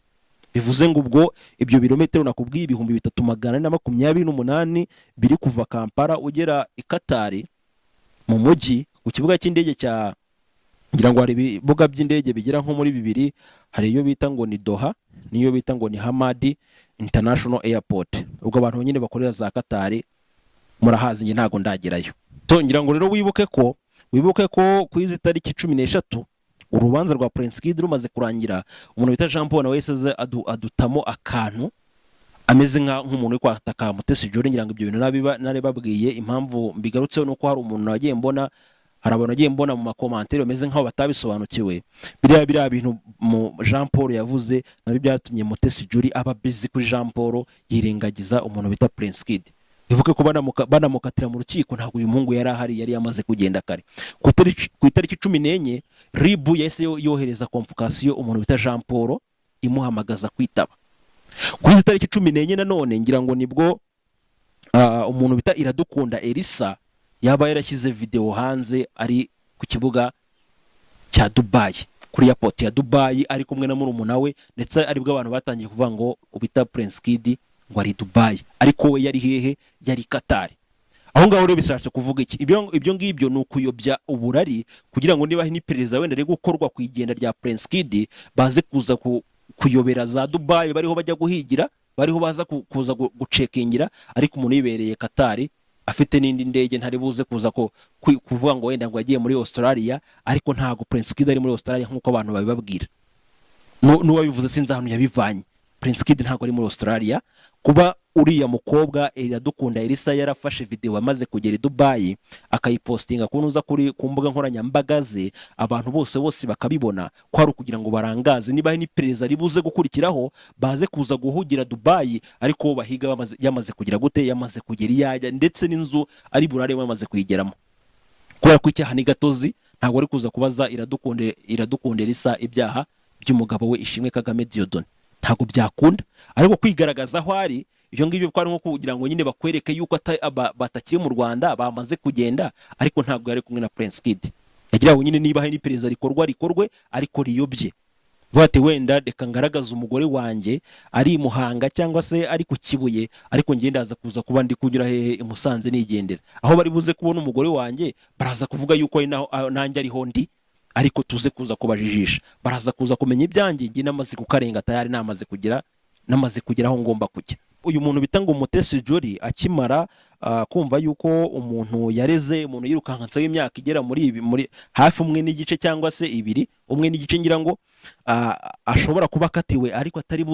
Bivuze ngo ubwo ibyo birometero nakubwiye 3428 biri kuva Kampala ugera i Katari mu mujyi ku kibuga cy'indege cya, ngira ngo hari ibibuga by'indege bigera nko muri bibiri: hari iyo bita ngo ni Doha n'iyo bita ngo ni Hamad International Airport. Ubwo abantu nyine bakorera za Katari murahazi, njye ntabwo ndagerayo. So ngira ngo rero wibuke ko ku izi tariki 13, urubanza rwa Prince Kid rumaze kurangira, umuntu bita Jean Paul nawe yahise adutamo akantu ameze nk'umuntu uri kwataka Mutesi Jolly. Ngira ngo ibyo bintu naribabwiye. Impamvu mbigarutseho nuko hari umuntu nagiye mbona, hari abantu nagiye mbona mu ma commentaires bameze nk'aho batabisobanukiwe. Biriya bintu mu Jean Paul yavuze nabyo byatumye Mutesi Jolly aba busy kuri Jean Paul, yirengagiza umuntu bita Prince Kid. Bivuge ko banamukatira mu rukiko ntabwo uyu muhungu yari ahari, yari yamaze kugenda kare. Ku itariki 14 RIB yahise yohereza convocation umuntu bita Jean Paul, imuhamagaza kwitaba. Kuri izi tariki 14 nanone ngira ngo nibwo umuntu bita Iradukunda Elisa yaba yarashyize video hanze ari ku kibuga cya Dubai, kuri airport ya Dubai, ari kumwe na murumuna we, ndetse aribwo abantu batangiye kuvuga ngo ubita Prince Kid ngo ari Dubai, ariko we yari hehe? Yari Qatar. Aho ngaho rero bishatse kuvuga iki? Ibyo ngibyo ni ukuyobya uburari kugira ngo niba n'iperereza wenda riri gukorwa ku igenda rya Prince Kid, baze kuza kuyobera za Dubai bariho bajya guhigira, bariho baza kuza gucekingira, ariko umuntu yibereye Qatar afite n'indi ndege, ntari buze kuza kuvuga ngo wenda ngo yagiye muri Australia, ariko ntabwo Prince Kid ari muri Australia nk'uko abantu babibabwira. N'uwabivuze sinzi ahantu yabivanye. Prince Kid ntabwo ari muri Australia. Kuba uriya mukobwa Iradukunda Elisa yarafashe video amaze kugera i Dubai, akayipostinga kunuza kuri ku mbuga nkoranyambaga ze, abantu bose bose bakabibona, ko ari ukugira ngo barangaze, niba hari n'iperereza ribuze gukurikiraho baze kuza guhugira Dubai, ariko bo bahiga yamaze kugira gute? Yamaze kugera iyo ajya, ndetse n'inzu ari burare yamaze kuyigeramo, kubera ko icyaha ni gatozi. Ntabwo ari kuza kubaza Iradukunda Elisa ibyaha by'umugabo we Ishimwe Kagame Dieudonné, ntabwo byakunda. Ariko kwigaragaza aho ari, ibyo ngibyo ko ari nko kugira ngo nyine bakwereke yuko batakiri mu Rwanda, bamaze kugenda, ariko ntabwo yari kumwe na Prince Kid. Yagira ngo nyine niba hari n'iperereza rikorwa, rikorwe ariko riyobye. Vuga ati wenda reka ngaragaze umugore wanjye ari i Muhanga cyangwa se ari ku Kibuye, ariko njye ndaza kuza kuba ndi kunyura hehe? I Musanze nigendera. Aho bari buze kubona umugore wanjye, baraza kuvuga yuko ari naho nanjye ariho ndi, ariko tuze kuza kubajijisha, baraza kuza kumenya ibyanjye njye namaze kukarenga tayari, namaze kugera aho ngomba kujya. Uyu muntu bita ngo Mutesi Jolly akimara kumva yuko umuntu yareze umuntu yirukankanse w'imyaka igera muri ibi, muri hafi umwe n'igice cyangwa se ibiri, umwe n'igice ngira ngo, ashobora kuba akatiwe ariko atari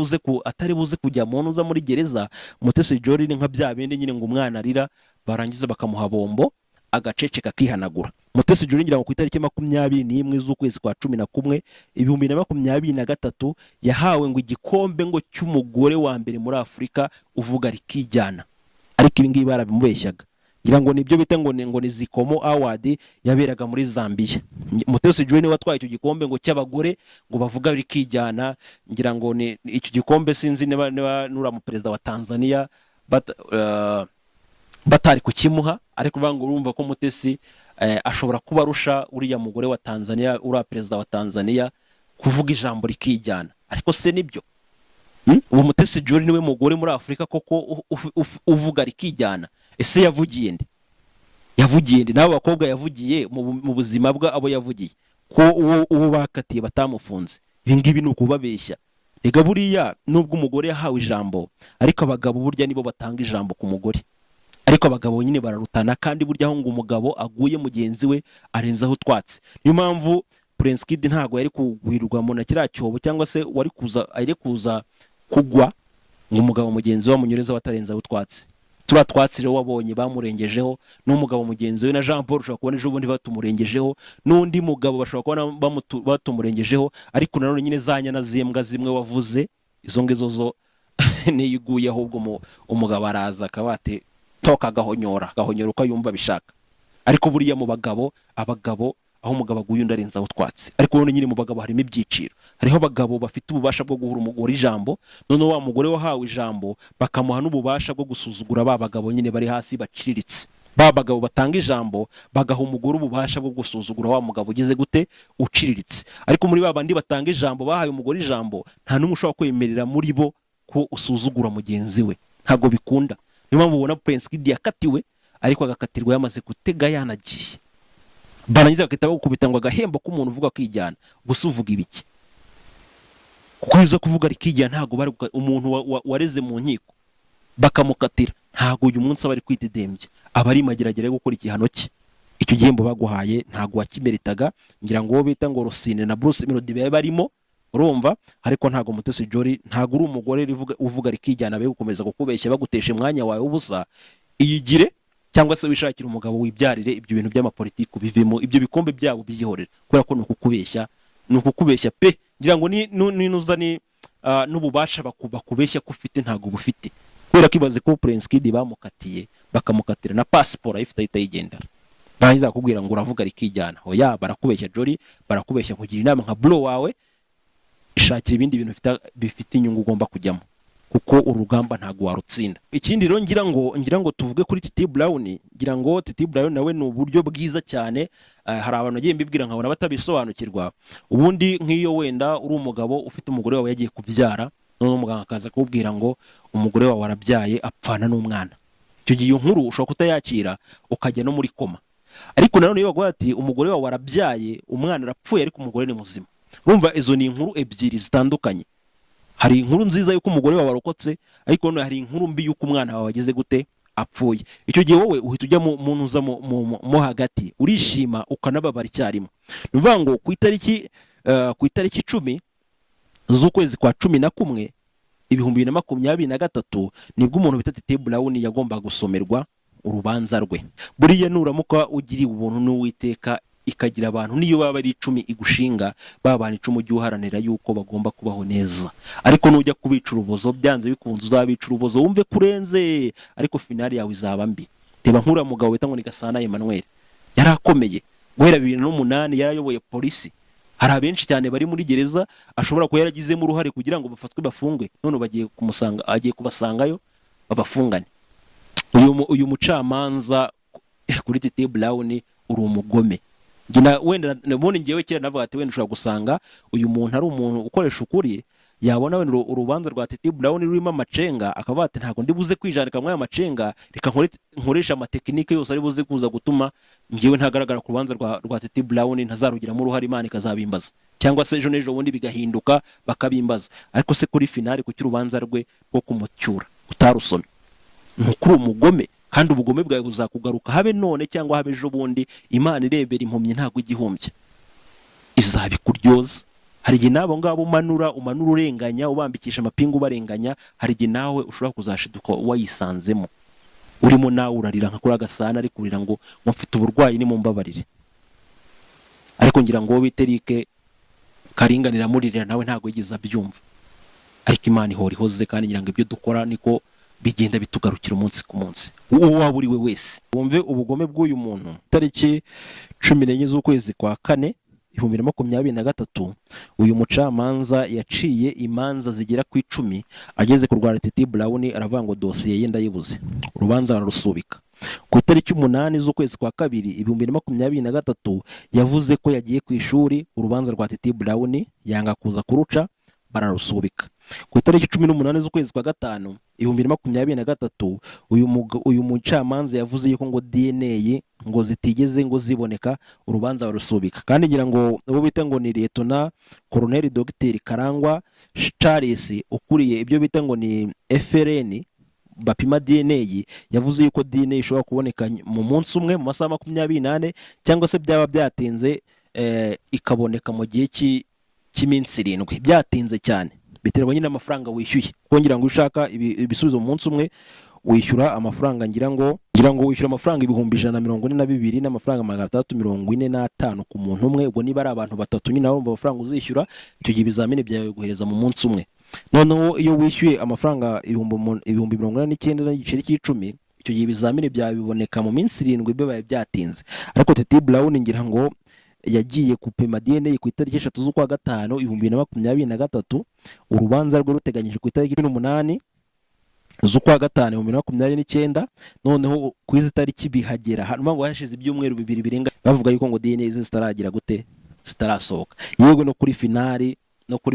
buze kujya mu ntuza muri gereza, Mutesi Jolly ni nka bya bindi nyine ngo umwana arira barangiza bakamuha bombo agaceceka akihanagura. Mutesi Jolly ngira ngo ku itariki 21 z'ukwezi kwa 11 2023 yahawe ngo igikombe ngo cy'umugore wa mbere muri Afurika uvuga rikijyana, ariko ibi ngibi barabimubeshyaga. Ngira ngo nibyo bita ngo ni Zikomo Award yaberaga muri Zambia. Mutesi Jolly niwe watwaye icyo gikombe ngo cy'abagore ngo bavuga rikijyana. Ngira ngo ni icyo gikombe, sinzi niba nuriya mu perezida wa Tanzania batari kukimuha, ariko uvuga ngo urumva ko Mutesi ashobora kuba arusha uriya mugore wa Tanzania, uriya perezida wa Tanzania, kuvuga ijambo rikijyana. Ariko se nibyo? Ubu Mutesi Jolly niwe mugore muri Afurika koko uvuga rikijyana. Ese yavugiye nde? Yavugiye nde? N'abo bakobwa yavugiye mu buzima bwe, abo yavugiye ko uwo bakatiye batamufunze? Ibi ngibi ni ukubabeshya. Rega buriya nubwo umugore yahawe ijambo, ariko abagabo burya nibo batanga ijambo ku mugore, ariko abagabo nyine bararutana. Kandi burya aho ngo umugabo aguye mugenzi we arenzaho utwatsi. Niyo mpamvu Prince Kid ntabwo yari kugwirwamo na kiriya cyobo, cyangwa se wari kuza, ari kuza kugwa ngo umugabo mugenzi we amunyurezeho atarenzaho utwatsi. Turiya twatsi rero wabonye bamurengejeho n'umugabo mugenzi we na Jean Paul, ushobora kubona ejo bundi batumurengejeho n'undi mugabo, bashobora kubona batumurengejeho. Ariko nanone nyine za nyana z'imbwa zimwe wavuze, izo ngizo zo niyo iguye, ahubwo umugabo araza akaba ati toka, agahonyora, agahonyora uko yumva abishaka. Ariko buriya mu bagabo, abagabo aho umugabo aguye undi arenzaho utwatsi. Ariko none nyine mu bagabo harimo ibyiciro. Hariho abagabo bafite ububasha bwo guhura umugore ijambo, noneho wa mugore wahawe ijambo bakamuha n'ububasha bwo gusuzugura ba bagabo nyine bari hasi baciriritse. Ba bagabo batanga ijambo bagaha umugore ububasha bwo gusuzugura wa mugabo ugize gute, uciriritse. Ariko muri ba bandi batanga ijambo, bahaye umugore ijambo, nta n'umwe ushobora kwemerera muri bo ko usuzugura mugenzi we. Ntabwo bikunda. Niyo mpamvu ubona Prince Kid yakatiwe, ariko agakatirwa yamaze gutega yanagiye. Barangiza bagahita bagukubita ngo agahembo k'umuntu uvuga akijyana. Gusa uvuga ibiki? Kuko iyo uza kuvuga rikijyana, ntabwo bari umuntu wareze mu nkiko bakamukatira, ntabwo uyu munsi aba ari kwidedembya, aba ari mageragere yo gukora igihano cye. Icyo gihembo baguhaye ntabwo wakimeritaga. Ngira ngo uwo bita ngo Rusine na Bruce Melody babe barimo, urumva? Ariko ntabwo Mutesi Jolly, ntabwo uri umugore uvuga rikijyana. Be gukomeza kukubeshya bagutesha umwanya wawe w'ubusa. Iyigire cyangwa se wishakire umugabo wibyarire. Ibyo bintu by'amapolitiki ubivemo, ibyo bikombe byabo byihorere, kubera ko ni ukukubeshya, ni ukukubeshya pe. Ngira ngo ni ninuza ni n'ububasha bakubeshya ko ufite ntabwo bufite, kubera ko ibaze ko Prince Kid bamukatiye, bakamukatira na pasiporo ayifite, ahita ayigendera, barangiza bakubwira ngo uravuga rikijyana. Oya, barakubeshya Jolly, barakubeshya. Nkugira inama nka bro wawe, ishakira ibindi bintu bifite inyungu ugomba kujyamo, kuko urugamba ntabwo warutsinda. Ikindi rero ngira ngo tuvuge kuri Titi Brown. Ngira ngo Titi Brown nawe ni uburyo bwiza cyane. Hari abantu nagiye mbibwira nkabona batabisobanukirwa. Ubundi nk'iyo wenda uri umugabo ufite umugore wawe yagiye kubyara, noneho umuganga akaza kukubwira ngo umugore wawe arabyaye apfana n'umwana, icyo gihe iyo nkuru ushobora kutayakira ukajya no muri koma. Ariko nanone iyo baguha ati umugore wawe arabyaye, umwana arapfuye, ariko umugore ni muzima, urumva izo ni inkuru ebyiri zitandukanye. Hari inkuru nziza y'uko umugore wawe arokotse, ariko nanone hari inkuru mbi y'uko umwana wawe agize gute, apfuye. Icyo gihe wowe uhita ujya mu ntuza mo hagati, urishima ukanababara icyarimwe. Ni ukuvuga ngo ku itariki 10 z'ukwezi kwa 11 2023, nibwo umuntu bita Titi Brown yagombaga gusomerwa urubanza rwe. Buriya nuramuka ugiriwe ubuntu n'Uwiteka, ikagira abantu niyo baba ari 10 igushinga, ba bantu 10 ujye uharanira yuko bagomba kubaho neza. Ariko nujya kubica urubozo, byanze bikunze uzabica urubozo wumve kurenze, ariko finale yawe izaba mbi. Reba nk'uriya mugabo wita ngo ni Gasana Emmanuel, yari akomeye guhera 2008, yarayoboye polisi. Hari abenshi cyane bari muri gereza ashobora kuba yaragizemo uruhare kugira ngo bafatwe bafungwe, none bagiye kumusanga, agiye kubasangayo babafungane. Uyu mucamanza kuri Titi Brown, uri umugome. Njye wenda ubundi ngewe kera navuga ati wenda ushobora gusanga uyu muntu ari umuntu ukoresha ukuri, yabona wenda urubanza rwa Titi Brown rurimo amacenga, akavuga ati ntabwo ndi buze kwijanika muri aya macenga, reka nkoreshe amatekinike yose ari buze kuza gutuma ngewe ntagaragara ku rubanza rwa Titi Brown, ntazarugiramo uruhare, Imana ikazabimbaza, cyangwa se ejo n'ejo bundi bigahinduka bakabimbaza. Ariko se kuri finale, kuki urubanza rwe rwo kumucyura utarusomye? Ni ukuri umugome, kandi ubugome bwawe buzakugaruka, habe none cyangwa habe ejo bundi. Imana irebera impumyi ntabwo igihumbya, izabikuryoza. Hari igihe n'abo ngabo umanura urenganya, ubambikisha amapingu ubarenganya, hari igihe nawe ushobora kuzashiduka wayisanzemo urimo nawe urarira nka kuri Agasana ari kurira ngo mfite uburwayi nimumbabarire. Ariko ngira ngo wowe bita Eric Karinganira amuririra nawe ntabwo yigeze abyumva. Ariko Imana ihora ihoze, kandi ngira ngo ibyo dukora niko bigenda bitugarukira umunsi ku munsi, uwo waba uri we wese. Wumve ubugome bw'uyu muntu. Tariki 14 z'ukwezi kwa kane 2023, uyu mucamanza yaciye imanza zigera ku 10, ageze ku rwa Titi Brown aravuga ngo dosiye ye ndayibuze, urubanza bararusubika. Ku itariki 8 z'ukwezi kwa kabiri 2023, yavuze ko yagiye ku ishuri, urubanza rwa Titi Brown yanga kuza kuruca, bararusubika. Ku itariki 18 z'ukwezi kwa gatanu 2023, uyu mucamanza yavuze yuko ngo DNA ngo zitigeze ngo ziboneka, urubanza barusubika. Kandi ngira ngo uwo bita ngo ni Liyetona Koroneli Dogiteri Karangwa Charles, ukuriye ibyo bita ngo ni FRN bapima DNA, yavuze yuko DNA ishobora kuboneka mu munsi umwe, mu masaha 24, cyangwa se byaba byatinze ikaboneka mu gihe cy'iminsi 7 byatinze cyane. Biterwa nyine n'amafaranga wishyuye, kuko ngira ngo iyo ushaka ibisubizo mu munsi umwe wishyura amafaranga, ngira ngo wishyura amafaranga 142,645 n'amafaranga ku muntu umwe. Ubwo niba ari abantu batatu nyine, urumva amafaranga uzishyura. Icyo gihe ibizamini byawe biguhereza mu munsi umwe. Noneho iyo wishyuye amafaranga 89,010 , icyo gihe ibizamini byawe biboneka mu minsi 7 bibaye byatinze. Ariko Titi Brown ngira ngo yagiye gupima DNA ku itariki 3 z'ukwa gatanu 2023, urubanza rwe ruteganyije ku itariki 18 z'ukwa gatanu 2029. Noneho ku izi tariki bihagera hanyuma ngo hashize ibyumweru 2 birenga bavuga yuko ngo DNA ze zitaragira gute, zitarasohoka. Yewe no kuri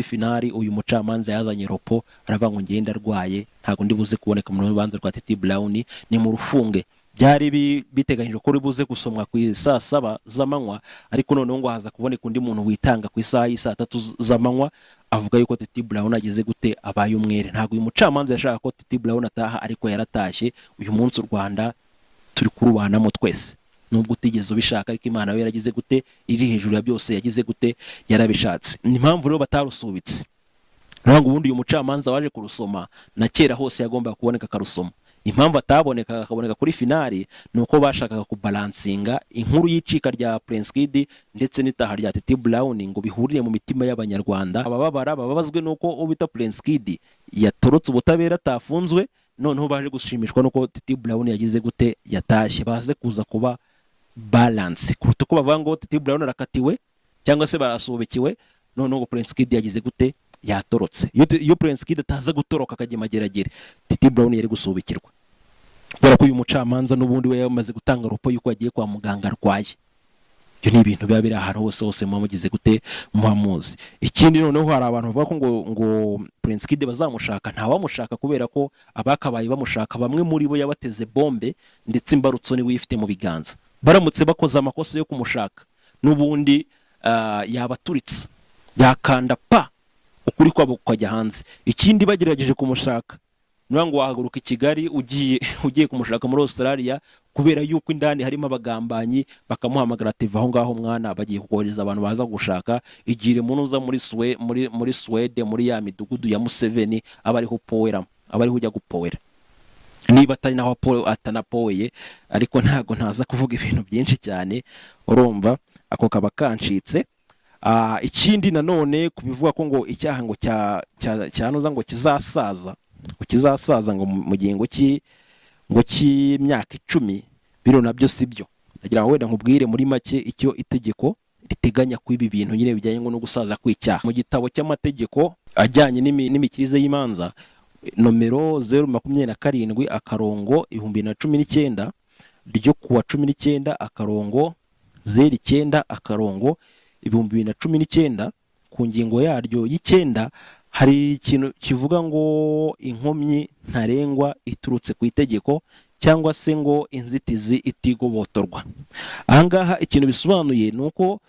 finale uyu mucamanza yazanye ropo, aravuga ngo ngenda arwaye, ntabwo ndi buze kuboneka mu rubanza rwa Titi Brown, ni mu rufunge. Byari biteganyijwe ko ribuze gusomwa ku saa 7 z'amanywa, ariko noneho ngo haza kuboneka undi muntu witanga ku isaha y'isaa 3 z'amanywa, avuga yuko Titi Brown ageze gute, abaye umwere. Ntabwo uyu mucamanza yashaka ko Titi Brown ataha, ariko yaratashye. Uyu munsi u Rwanda turi kurubanamo twese, nubwo utigeze ubishaka, ariko Imana yo yaragize gute, iri hejuru ya byose, yagize gute, yarabishatse. Ni impamvu rero batarusubitse. Ntabwo ubundi uyu mucamanza waje kurusoma na kera hose yagombaga kuboneka akarusoma. Impamvu ataboneka akaboneka kuri finale ni uko bashakaga kubalansinga inkuru y'icika rya Prince Kid ndetse n'itaha rya Titi Brown ngo bihurire mu mitima y'Abanyarwanda. Abababara bababazwe nuko uwo bita Prince Kid yatorotse ubutabera atafunzwe, noneho baje gushimishwa nuko Titi Brown yagize gute, yatashye, baze kuza kuba balance kuruta uko bavuga ngo Titi Brown arakatiwe cyangwa se barasubikiwe, noneho ngo Prince Kid yagize gute, yatorotse. Iyo Prince Kid ataza gutoroka akajya Mageragere, Titi Brown yari gusubikirwa, kubera ko uyu mucamanza n'ubundi we yamaze gutanga ropo y'uko yagiye kwa muganga arwaye. Ibyo ni ibintu biba biri ahantu hose hose, muba mugize gute, muba muzi. Ikindi noneho, hari abantu bavuga ko ngo Prince Kid bazamushaka. Ntawamushaka, kubera ko abakabaye bamushaka bamwe muri bo yabateze bombe, ndetse imbarutso niwe uyifite mu biganza. Baramutse bakoze amakosa yo kumushaka, n'ubundi yabaturitse, yakanda pa, ukuri kwabo kukajya hanze. Ikindi, bagerageje kumushaka, niba ngo wahaguruka i Kigali ugiye kumushaka muri Australia, kubera yuko indani harimo abagambanyi, bakamuhamagara ati: "Va aho ngaho mwana, bagiye kukohereza abantu baza gushaka, igire munuza muri Suwede, muri ya midugudu ya Museveni, aba ariho upowera, aba ariho ujya gupowera," niba atari naho atanapoweye. Ariko ntago ntaza kuvuga ibintu byinshi cyane, urumva ako kaba kancitse. Ikindi nanone, ku bivuga ko ngo icyaha ngo cya cyanoza ngo kizasaza ngo mu gihe ngo cy'imyaka 10, bino nabyo si byo. Ndagira ngo wenda nkubwire muri make icyo itegeko riteganya ku ibi bintu nyine bijyanye ngo no gusaza kw'icyaha. Mu gitabo cy'amategeko ajyanye n'imikirize y'imanza, nomero 027-2019, ryo kuwa 19-09-2019, ku ngingo yaryo y'icyenda hari ikintu kivuga ngo inkomyi ntarengwa iturutse ku itegeko cyangwa se ngo inzitizi itigobotorwa. Ahangaha ikintu bisobanuye ni uko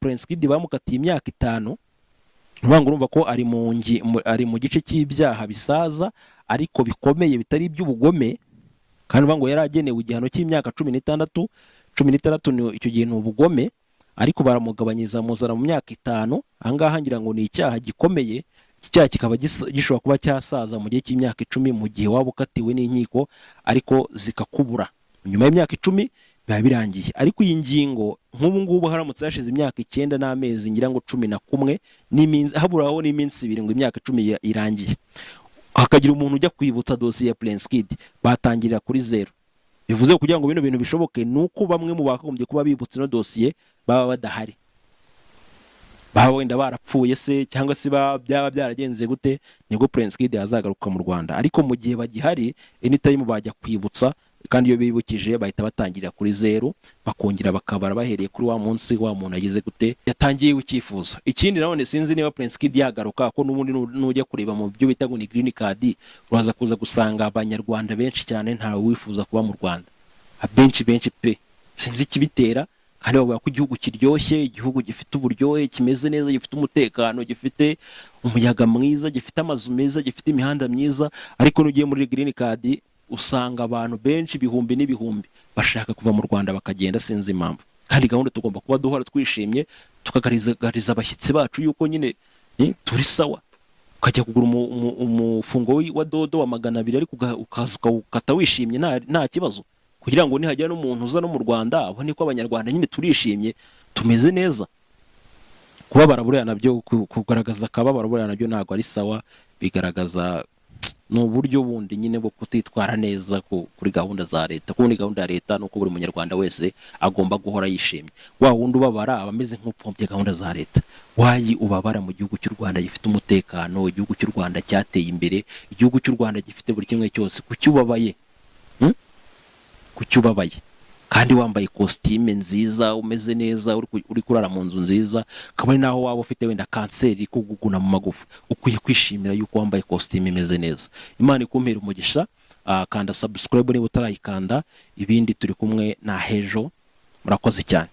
Prince Kid bamukatiye imyaka 5. Urumva ngo urumva ko ari mu gice cy'ibyaha bisaza ariko bikomeye, bitari iby'ubugome. Kandi uvuga ngo yari agenewe igihano cy'imyaka 16. 16 ni icyo gihe ni ubugome, ariko baramugabanyiriza muzana mu myaka 5. Ahangaha ngira ngo ni icyaha gikomeye. Iki cyaha kikaba gishobora kuba cyasaza mu gihe cy'imyaka 10, mu gihe waba ukatiwe n'inkiko ariko zikakubura. Nyuma y'imyaka 10 biba birangiye. Ariko iyi ngingo, nk'ubu ngubu haramutse hashize imyaka 9 n'amezi ngira ngo 11 n'iminsi, haburaho n'iminsi 2 ngo imyaka 10 irangiye, hakagira umuntu ujya kwibutsa dosiye ya Prince Kid, batangirira kuri zero. Bivuze ko kugira ngo bino bintu bishoboke ni uko bamwe mu bakagombye kuba bibutse ino dosiye baba badahari, baba wenda barapfuye se, cyangwa se byaba byaragenze gute, nibwo Prince Kid yazagaruka mu Rwanda. Ariko mu gihe bagihari, anytime bajya kwibutsa Kandi iyo bibukije bahita batangirira kuri zeru, bakongera bakabara bahereye kuri wa munsi wa muntu agize gute, yatangiye icyifuzo. Ikindi nanone, sinzi niba Prince Kid yagaruka, ko n'ubundi nujya kureba mu byo bita ngo ni green card, uraza kuza gusanga Abanyarwanda benshi cyane ntawe wifuza kuba mu Rwanda, abenshi benshi pe. Sinzi ikibitera, kandi bavuga ko igihugu kiryoshye, igihugu gifite uburyohe, kimeze neza, gifite umutekano, gifite umuyaga mwiza, gifite amazu meza, gifite imihanda myiza. Ariko nugiye muri green card usanga abantu benshi, ibihumbi n'ibihumbi, bashaka kuva mu Rwanda bakagenda. Sinzi impamvu. Kandi gahunda tugomba kuba duhora twishimye, tukagaragariza abashyitsi bacu yuko nyine turi sawa. Ukajya kugura umufungo wa dodo wa 200, ariko ukaza ukawukata wishimye, nta kibazo, kugira ngo nihagira n'umuntu uza no mu Rwanda abone ko Abanyarwanda nyine turishimye, tumeze neza. Kubabara buriya nabyo, kugaragaza akababaro buriya nabyo ntabwo ari sawa. Bigaragaza ni uburyo bundi nyine bwo kutitwara neza kuri gahunda za leta, kuko ni gahunda ya leta ni uko buri munyarwanda wese agomba guhora yishimye. Wa wundi ubabara aba ameze nk'upfombye gahunda za leta. Wayi ubabara mu gihugu cy'u Rwanda gifite umutekano, igihugu cy'u Rwanda cyateye imbere, igihugu cy'u Rwanda gifite buri kimwe cyose? Kuki ubabaye? Kuki ubabaye kandi wambaye kositime nziza, umeze neza, uri kurara mu nzu nziza, kabone naho waba ufite wenda kanseri ikuguguna mu magufa, ukwiye kwishimira yuko wambaye kositime imeze neza. Imana ikumpera umugisha. Kanda subscribe niba utarayikanda. Ibindi turi kumwe na hejo. Murakoze cyane.